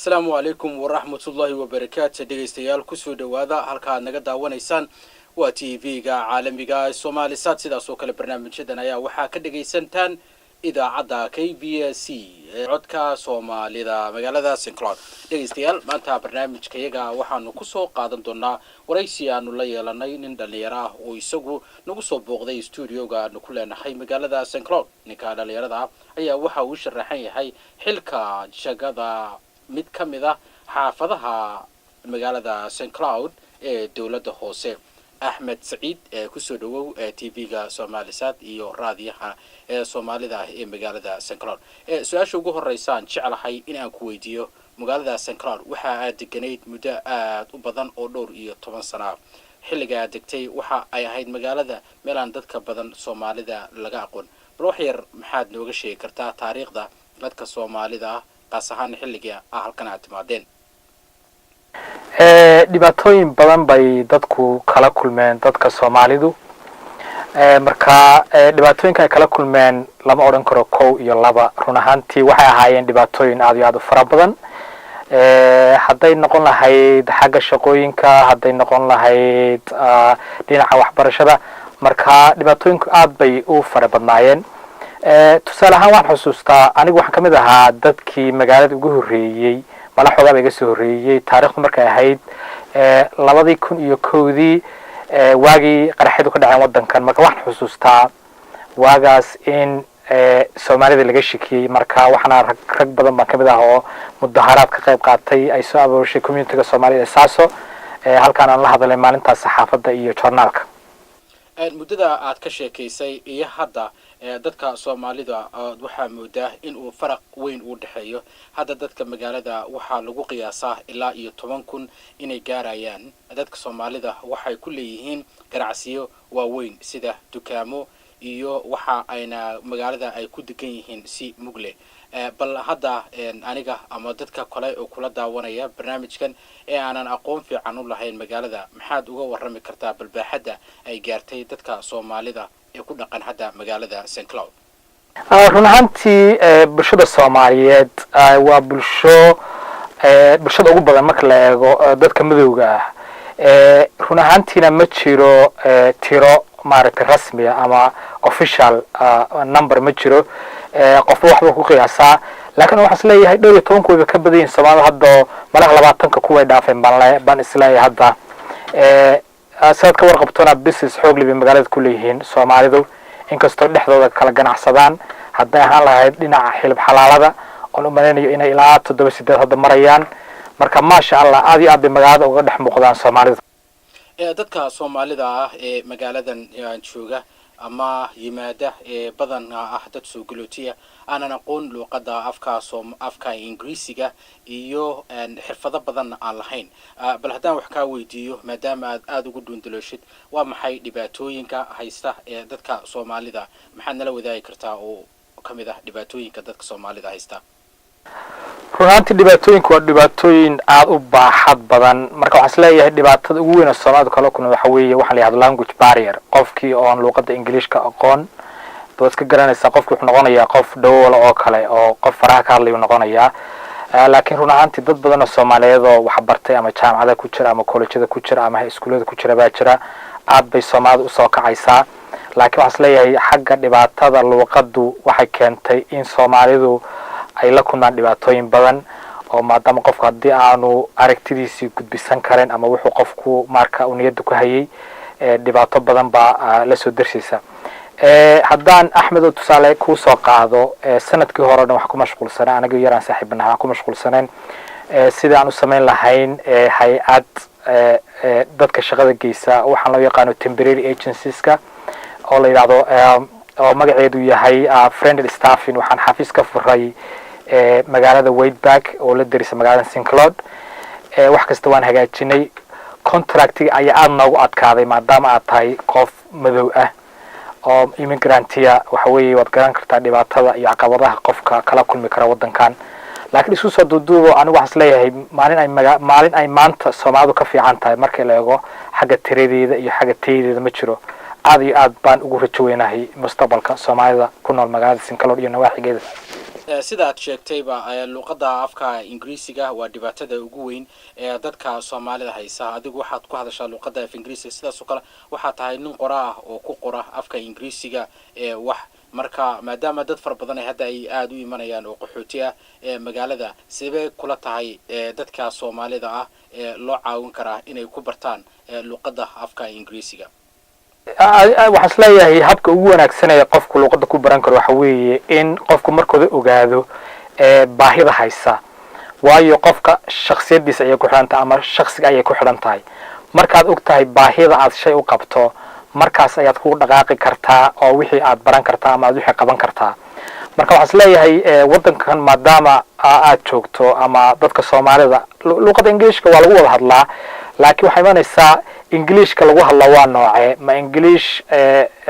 Asalaamu calaykum waraxmatullaahi wabarakaatu. Dhegaystayaal, kusoo dhowaada halka aad naga daawanaysaan waa TV-ga caalamiga ee Somalisat. Sidaas oo kale barnaamijyadan ayaa waxaa ka dhagaysantaan idaacadda KBC ee codka Soomaalida, magaalada St Cloud. Dhegaystayaal, maanta barnaamijkayaga waxaanu kusoo qaadan doonaa waraysi aanu la yeelanay nin dhalinyaro ah oo isagu nagu soo booqday studioga aanu ku leenahay magaalada St Cloud. Ninka dhalinyarada ah ayaa waxa uu sharaxan yahay xilka jagada mid ka mid ah xaafadaha magaalada St Cloud ee dowladda hoose. Axmed Saciid, ee kusoo dhawow ee TV-ga Somalisat iyo raadiyaha ee Soomaalida ah ee magaalada St Cloud. Su-aasha ugu horeysaan jeclahay in aan ku weydiiyo: magaalada St Cloud waxa aad deganayd muddo aada u badan oo dhowr iyo toban sana. Xilliga aad degtay waxa ay ahayd magaalada meel aan dadka badan Soomaalida laga aqoon. Bal wax yar maxaad nooga sheegi kartaa taariikhda dadka Soomaalida ah, qaas ahaan xilliga ah halkan aad timaadeen? Dhibaatooyin badan bay dadku kala kulmeen, dadka Soomaalidu. Marka dhibaatooyinka ay kala kulmeen lama odhan karo kow iyo laba. Run ahaantii waxay ahaayeen dhibaatooyin aad iyo aad u fara badan, hadday noqon lahayd xagga shaqooyinka, hadday noqon lahayd dhinaca waxbarashada. Marka dhibaatooyinku aad bay u fara badnaayeen. Tusaale ahaan, waxaan xusuustaa anigu waxaan kamid ahaa dadkii magaalada ugu horreeyey, mala xoogaa ba iga soo horreeyey. Taarikhdu markay ahayd 2001-dii, waagii qaraxyadu ka dhaceen waddankan. Marka waxaan xusuustaa waagaas in Soomaalida laga shikiyey. Marka waxaana rag badan baan kamid ah oo mudaharaad ka qayb qaatay ay soo abuurshay communityga Soomaalida ee Saaso, halkaan aan la hadalay maalintaas saxaafadda iyo joornaalka. Muddada aad ka sheekaysay iyo hadda dadka Soomaalida waxaa moodaa in uu faraq weyn uu dhexeeyo. Hadda dadka magaalada waxaa lagu qiyaasaa ilaa iyo 10,000 inay gaarayaan. Dadka Soomaalida waxay ku leeyihiin ganacsiyo waaweyn sida dukaamo iyo waxa ayna magaalada ay ku degan yihiin si mugle. Bal hadda aniga ama dadka kale oo kula daawanaya barnaamijkan ee aanan aqoon fiican u lahayn magaalada, maxaad uga warrami kartaa balbaaxadda ay gaartay dadka Soomaalida ee ku dhaqan hadda magaalada St Cloud? Run ahaantii, bulshada Soomaaliyeed waa bulsho bulshada ugu badan marka la eego dadka madowga ah. Run ahaantiina ma jiro tiro maaragtay rasmiya ama official number ma jiro, qofba waxbuu ku qiyaasaa. Laakiin waxaan isleeyahay dhowr iyo tobanku wayba ka badan yihin Soomaalida hadda, malaha 20-ka kuway dhaafeen baan baan isleeyahay hadda. Sidaad ka warqabtona, business xoog leh bay magaalada ku leeyihiin Soomaalidu, inkastoo dhexdooda kala ganacsadaan. Hadday ahaan lahayd dhinaca xilib xalaalada, oon u malaynayo inay ilaa toddoba sideed hadda marayaan. Marka maasha Allah, aad iyo aad bay magaalada uga dhex muuqdaan Soomaalidu. Dadka Soomaalida ah ee magaaladan jooga ama yimaada ee badanaa ah dad soo galootiya, aanan aqoon luuqadda afka soom afka Ingiriisiga iyo xirfado badanna aan lahayn, bal haddaan wax kaa weydiiyo, maadaama aad aada ugu dhuundalooshid, waa maxay dhibaatooyinka haysta ee dadka Soomaalida? Maxaad nala wadaagi kartaa oo ka mid ah dhibaatooyinka dadka Soomaalida haysta? Run ahaantii dhibaatooyinku waa dhibaatooyin aada u baaxad badan. Marka waxaan isleeyahay dhibaatada ugu weyn oo Soomaalidu kala kulma waxa weeye waxaa la yihahdo language barrier. Qofkii oon luuqadda Ingiliishka aqoon, waad iska garanaysaa, qofki wuxuu noqonayaa qof dhawoola oo kale oo qof faraha ka hadlayuu noqonayaa. Laakiin run ahaantii dad badan oo Soomaaliyeed oo wax bartay, ama jaamacada ku jira, ama kolejyada ku jira, ama iskuullada ku jira baa jira. Aad bay Soomaalida usoo kacaysaa. Laakiin waxaan isleeyahay xagga dhibaatada luuqaddu waxay keentay in Soomaalidu ay la kulmaan dhibaatooyin badan, oo maadaama qofku haddii aanu aragtidiisii gudbisan karin ama wuxuu qofku marka uu niyadda ku hayay, dhibaato badan baa lasoo darsaysa. Haddaan, Axmed, oo tusaale kuusoo qaado, sanadkii hore o dhan waxaan ku mashquulsanay, anaga yaraan saaxiibanaha, waxaan ku mashquulsanayn sidii aan u samayn lahayn hay-ad dadka shaqada geysa, waxaan loo yaqaano temporary agencieska, oo la yidhahdo, oo magaceedu yahay Friendly Staffing. Waxaan xafiis ka furay magaalada Waitburg oo la derisa magaalada St Cloud. Wax kasta waan hagaajinay. Contractiga ayaa aada noogu adkaaday, maadaama aad tahay qof madow ah oo immigrantiya. Waxa weeye waad garan kartaa dhibaatada iyo caqabadaha qofka kala kulmi kara waddankan. Laakiin isku soo duuduubo, anigu waxaan isleeyahay maalin ay maga maalin ay maanta Soomaalidu ka fiican tahay marka la eego xagga tiradeeda iyo xagga tayadeeda ma jiro. Aad iyo aad baan ugu rajo weynahay mustaqbalka Soomaalida ku nool magaalada St Cloud iyo nawaaxigeeda. Sida aad sheegtayba, luuqadda afka Ingiriisiga waa dhibaatada ugu weyn ee dadka Soomaalida haysa. Adigu waxaad ku hadashaa luuqadda af Ingiriisiga, sidaas oo kale waxaad tahay nin qora ah oo ku qora afka Ingiriisiga ee wax. Marka maadaama dad fara badan ay hadda ay aada u imanayaan oo qaxooti ah ee magaalada, sidee kula tahay dadka Soomaalida ah ee loo caawin karaa inay ku bartaan luuqadda afka Ingiriisiga? Waxaan is leeyahay habka ugu wanaagsan ee qofku luuqadda ku baran karo waxa weeye in qofku markooda ogaado baahida haysa, waayo qofka shaksiyadiisa ayay ku xidhan tahay ama shaksiga ayay ku xidhan tahay. Markaad og tahay baahida aad shay u qabto, markaas ayaad ku dhaqaaqi kartaa oo wixii aad baran kartaa ama aad wixii qaban kartaa. Marka waxaan is leeyahay waddankan maadaama aad joogto ama dadka Soomaalida, luuqadda Ingiliishka waa lagu wada hadlaa, laakiin waxay imanaysaa Ingiliishka lagu hadlaa waa noocee? Ma Ingiliish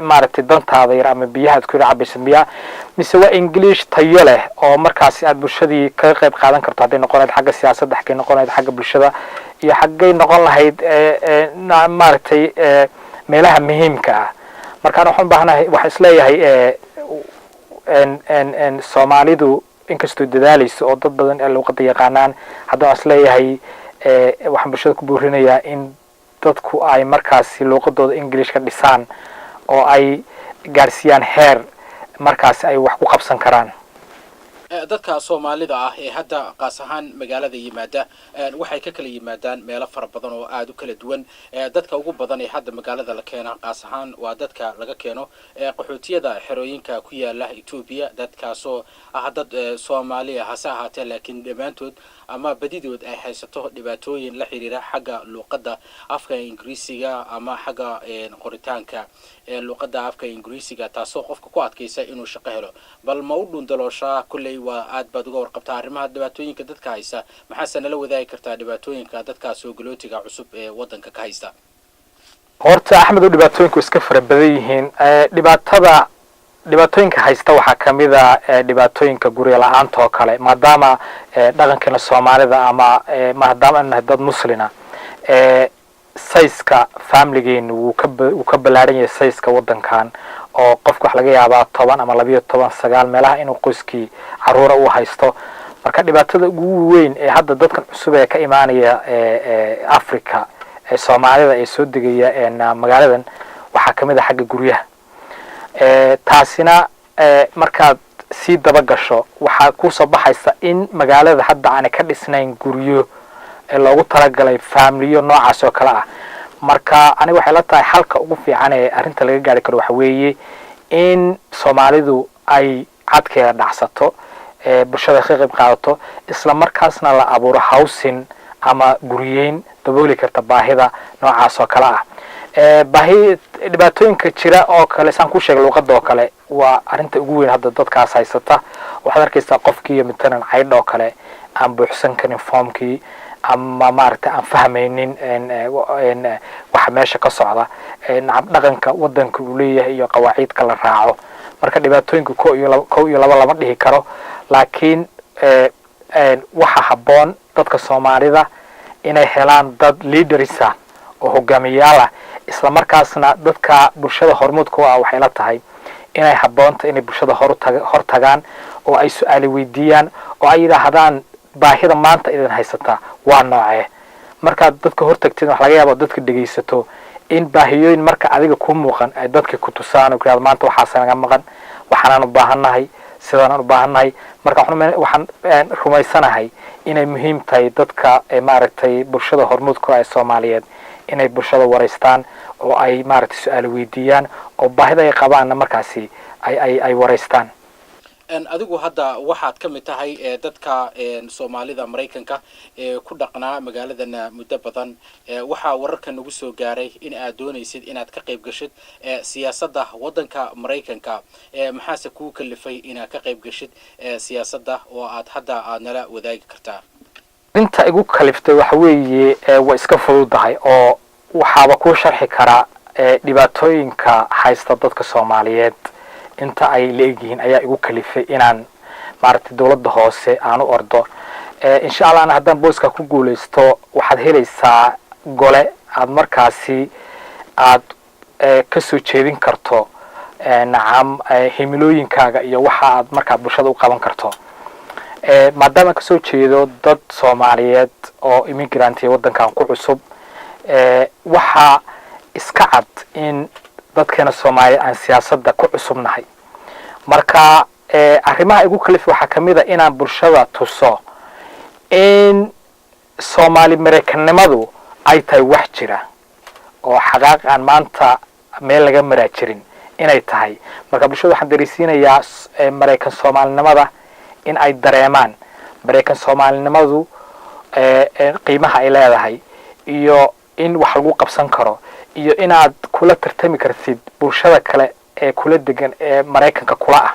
maaragtay dantaada yar ama biyaha aad ku yar cabaysa miya, mise waa Ingiliish tayo leh oo markaasi aad bulshadii kaga qayb qaadan karto, hadday noqon lahayd xagga siyaasadda, xaggay noqon lahayd xagga bulshada iyo xaggay noqon lahayd maaragtay meelaha muhiimka ah? Markaan waxaan u baahanahay, waxaan isleeyahay Soomaalidu inkastoo dadaalayso oo dad badan ee luuqadda yaqaanaan, haddana waxaan isleeyahay waxaan bulshada ku boorinayaa in dadku ay markaasi luuqadooda English ka dhisaan oo ay gaarsiiyaan heer markaasi ay wax ku qabsan karaan. Dadka Soomaalida ah ee hadda qaas ahaan magaalada yimaada waxay ka kala yimaadaan meelo fara badan oo aada u kala duwan. Dadka ugu badan ee hadda magaalada la keena qaas ahaan waa dadka laga keeno qaxootiyada xerooyinka ku yaala Etoobiya, dadkaasoo ah dad Soomaaliya hase ahaatee, laakiin dhammaantood ama badidood ay haysato dhibaatooyin la xiriira xagga luuqadda afka Ingiriisiga ama xagga qoritaanka luuqadda afka Ingiriisiga, taasoo qofka ku adkaysa inuu shaqo helo. Bal ma u dhundalooshaa? Kolley waa aad baad uga warqabtaa arrimaha dhibaatooyinka dadka haysta. Maxaase nala wadaagi kartaa dhibaatooyinka dadka soo galootiga cusub ee waddanka ka haysta? Horta Axmed, oo dhibaatooyinku iska fara badan yihiin. Dhibaatooyinka haysta waxaa kamid a dhibaatooyinka guryo la-aanta oo kale, maadaama dhaqankeena Soomaalida ama maadaama aan nahay dad muslina, size-ka familigeenu wuu ka ballaaran yahay size-ka waddankan, oo qofka waxa laga yaabaa 10 ama 12, 9 meelaha inuu qoyskii caruura uu haysto. Marka dhibaatada ugu weyn ee hadda dadkan cusub ee ka imaanaya Africa ee Soomaalida ee soo degaya magaaladan waxaa kamid a xagga guryaha. Taasina markaad sii daba gasho waxaa kusoo baxaysa in magaalada hadda aanay ka dhisnayn guryo loogu talagalay familiyo noocaas oo kale ah. Marka aniga waxay la tahay xalka ugu fiican ee arrinta laga gaari karo waxa weeye in Soomaalidu ay cadkeeda dhacsato, bulshada ka qayb qaadato, isla markaasna la abuuro housing ama guriyeyn dabooli karta baahida noocaas oo kale ah. Baahi dhibaatooyinka jira oo kale, saan ku sheegay, luuqada oo kale waa arrinta ugu weyn hadda dadkaas haysata. Waxaad arkaysaa qofkii matalan caydh oo kale aan buuxsan karin foomkii ama maaragtay aan fahmaynin waxa meesha ka socda, nacam, dhaqanka wadanka uu leeyahay iyo qawaaciidka la raaco. Marka dhibaatooyinka ko iyo laba, kow iyo laba lama dhihi karo, laakiin waxa habboon dadka Soomaalida inay helaan dad leaders ah oo hogaamiyayaal ah, isla markaasna dadka bulshada hormuudka u ah. Waxay la tahay inay habboonta inay bulshada hor tagaan oo ay su-aali weydiiyaan oo ay yidhaahdaan: "Baahida maanta idin haysataa waa noocee?" Markaad dadka hortagtid, wax laga yaaba dadka dhegaysato in baahiyooyin marka adiga ku muuqan ay dadka ku tusaan oo ku yidhahdo: "Maanta waxaasa naga maqan, waxaanaan u baahannahay, sidaanaan u baahannahay." Marka waxaan rumaysanahay inay muhiim tahay dadka maaragtay bulshada hormuudka ee Soomaaliyeed inay bulshada wareystaan oo ay maaragtay su-aalo weydiiyaan oo baahida ay qabaanna markaasi ay wareystaan. Adigu hadda waxaad ka mid tahay dadka Soomaalida Maraykanka ee ku dhaqnaa magaaladana muddo badan. Waxaa wararka nagu soo gaaray in aad doonaysid inaad ka qayb gashid siyaasadda waddanka Maraykanka. Maxaase kuu kalifay inaad ka qayb gashid siyaasadda oo aad hadda aad nala wadaagi kartaa? Inta igu kaliftay waxa weeye waa iska fududahay oo waxaaba kuu sharxi karaa dhibaatooyinka haysta dadka Soomaaliyeed inta ay la egyihiin ayaa igu kalifay inaan maaragtay dawladda hoose aan u ordo. Insha Allahna haddaan booska ku guuleysto, waxaad helaysaa gole aad markaasi aad kasoo jeedin karto, nacam, himilooyinkaaga iyo waxa aad markaa bulshada u qaban karto. Maadaama kasoo jeedo dad Soomaaliyeed oo immigrant iyo waddankan ku cusub, waxaa iska cad in dadkeena Soomaaliyeed aan siyaasadda ku cusubnahay. Marka arrimaha igu kalifi waxaa kamid a inaan bulshada tuso in Soomaali Maraykanimadu ay tahay wax jira oo xaqaaq aan maanta meel laga maraa jirin inay tahay. Marka bulshada waxaan dareysiinayaa Maraykan Soomaalinimada in ay dareemaan Maraykan Soomaalinimadu qiimaha ay leedahay, iyo in wax lagu qabsan karo, iyo inaad kula tartami kartid bulshada kale ee kula degan ee Maraykanka kula ah.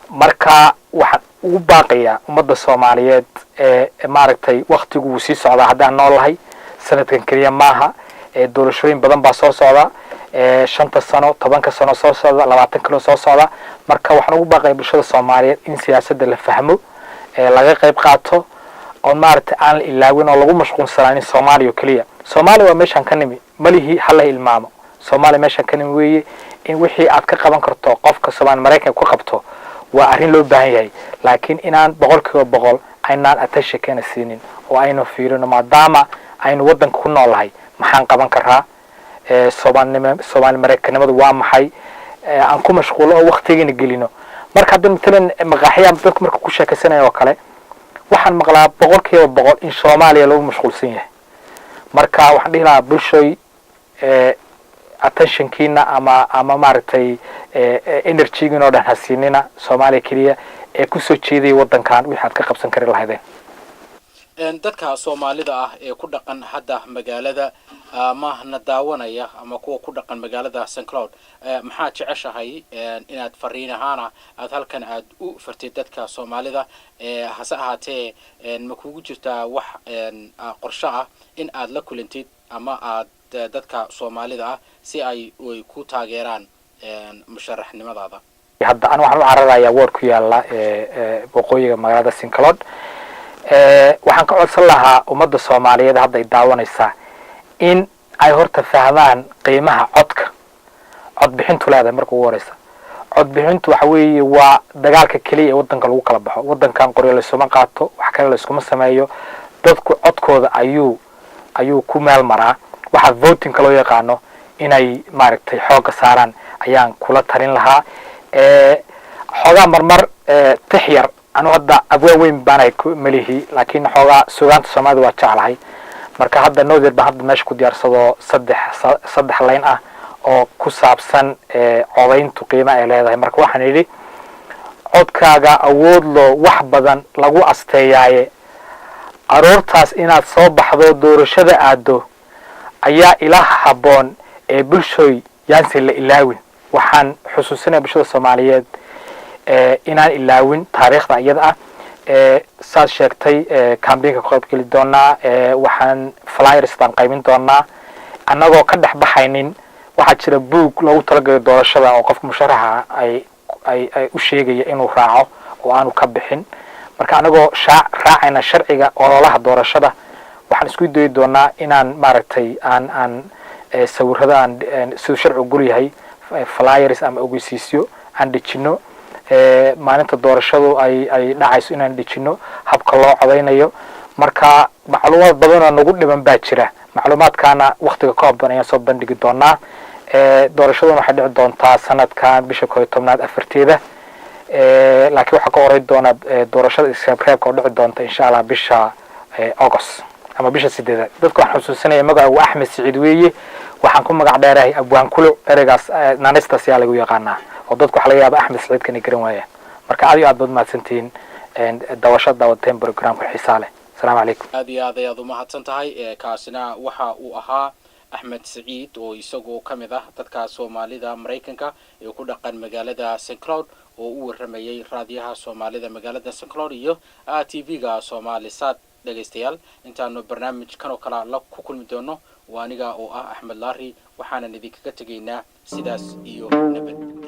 Marka waxaan ugu baaqayaa ummadda Soomaaliyeed ee maaragtay, waktigu wuu sii socdaa haddaan noolahay, sanadkan keliya maaha, doorashooyin badan baa soo socda, 5-ta sano, 10-ka sano soo socda, 20 kilo soo socda. Marka waxaan ugu baaqaya bulshada Soomaaliyeed in siyaasadda la fahmo, laga qayb qaato, oon maaragtay aan la ilaawin oo lagu mashquulsanaanin Soomaaliya oo keliya. Soomaaliya waa meeshaan ka nimi, malihii hala ilmaamo. Soomaaliya meeshaan ka nimi weeye. In wixii aad ka qaban karto qofka Soomaali Maraykanka ku qabto waa arrin loo baahan yahay, laakiin inaan 100% aynaan attention keena siinin oo aynu fiirino maadaama aynu waddanka ku noolahay, maxaan qaban karaa, Soomaalinimo, Soomaali Maraykanimadu waa maxay, aan ku mashquulo oo waktigiina gelino. Marka hadda matalan maqaaxiyaa dadku marka ku sheekaysanaya oo kale, waxaan maqlaa 100% in Soomaaliya lagu mashquulsan yahay. Marka waxaan dhihi lahaa bulshoy, attentionkiina ama maaragtay energygiina oo dhan ha siinina Soomaaliya keliya, ee kusoo jeedaya waddankan wixii aad ka qabsan kari lahaydeen. Dadka Soomaalida ah ee ku dhaqan hadda magaalada ama na daawanaya ama kuwa ku dhaqan magaalada St Cloud, maxaad jeceshahay inaad fariin ahaana aad halkan aad u fartid dadka Soomaalida? Hase ahaatee, ma kugu jirtaa wax qorsho ah in aad la kulantid ama aad dadka Soomaalida ah si ay ku taageeraan musharaxnimadaada? Hadda an waxaan u cararayaa ward ku yaala waqooyiga magaalada St Cloud. Waxaan ka codsan lahaa ummadda Soomaaliyeed hadda ay daawanaysaa in ay horta fahmaan qiimaha codka codbixintu leedahay. Marka ugu horeysa, codbixintu waxa weeye waa dagaalka keliya ee waddanka lagu kala baxo. Waddankan qoryo laysuma qaato, wax kale layskuma sameeyo, dadku codkooda ayuu ku meel maraa. Waxaa votingka loo yaqaano inay maaragtay xoogga saaraan ayaan kula talin lahaa. Xoogaa marmar tix yar, anu hadda abwaan weyn baanahay melihi, laakiin xoogaa sugaanta Soomaalida waa jeclahay. Marka hadda nodir baan hadda meesha ku diyaarsado saddex line ah oo ku saabsan codayntu qiima ay leedahay. Marka waxaan idhi: "Codkaaga awood loo wax badan lagu asteeyaaye, aroortaas inaad soo baxdo doorashada aado ayaa ila habboon, ee bulshooy yaanse la ilaawin." Waxaan xusuusinaya bulshada Soomaaliyeed inaan ilaawin taariikhda iyada ah. Saad sheegtay, campaignka ka qayb geli doonaa, waxaan flyers baan qaybin doonaa annagoo ka dhex baxaynin. Waxaa jira buug loogu talagalay doorashada oo qofka musharaxa ay u sheegaya inuu raaco oo aanu ka bixin. Marka anagoo raacayna sharciga ololaha doorashada, waxaan isku dayi doonaa inaan maaragtay aan sawirada aan siduu sharcigu gol yahay, flyers ama ogeysiisyo aan dhejino maalinta doorashadu ay dhacayso, inaan dhejino habka loo codaynayo. Marka macluumaad badanoo nagu dhiman baa jira, macluumaadkaana waktiga ka hoban ayaan soo bandhigi doonaa. Doorashaduna waxay dhici doontaa sanadkan bisha 11aad 4-teeda, laakiin waxaa ka horey doona doorashada isreebreebka oo dhici doonta insha Allah bisha August ama bisha 8aad. Dadka waxaan xusuusinaya, magaca Axmed Siciid weeye, waxaan ku magac dheerahay Abwaan Kuluc. Ereygaas naanistaas ayaa lagu yaqaanaa oo dadku waxa laga yaaba Axmed Siciidkan ay garan waayaan. Marka aad iyo aad baad mahadsantihiin dawasho daawateen programka xiisaa leh. Asalaamu calaykum. Aad iyo aad ayaad umahadsan tahay. Kaasina waxa uu ahaa Axmed Siciid oo isagoo ka mid ah dadka Soomaalida Maraykanka ee ku dhaqan magaalada St Cloud oo u warramayay raadiyaha Soomaalida magaalada St Cloud iyo TV-ga Soomaali Sat. Dhegaystayaal, intaanu barnaamijkan oo kale la ku kulmi doono, waa aniga oo ah Axmed Laari, waxaanan idinkaga tegaynaa sidaas iyo nabadgelyo.